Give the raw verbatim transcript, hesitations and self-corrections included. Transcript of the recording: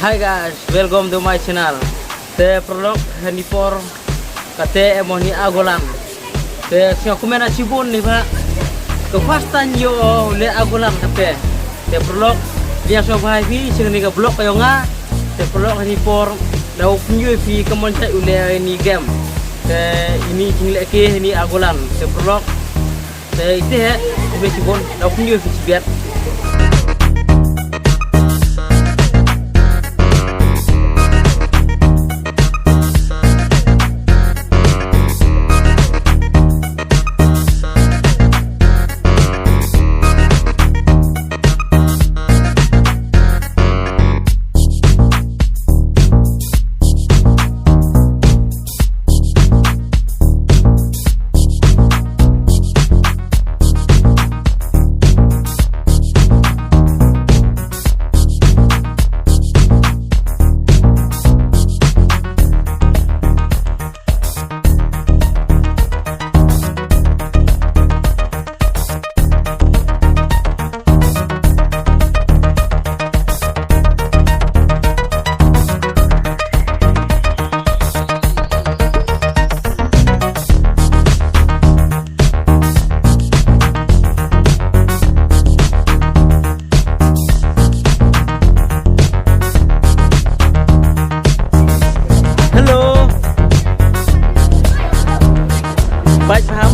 Hi guys, welcome to my channel. Te paralok, hani por kate em ha ni Agolan. Te sngewkmen shibun ni ba ka first time ïoh u leh Agolan kate. Te paralok, ïa sngewbha ïa phi sha kane ka vlog ka jong nga. Te paralok, hani por da u pynïoh ïa phi kumno ban leh ïa kane ka game. Te ine i jingleh ki hani Agolan. Te paralok, te ite heh, khublei shibun, da u pynïoh ïa phi shibit. Hello. Bye bye.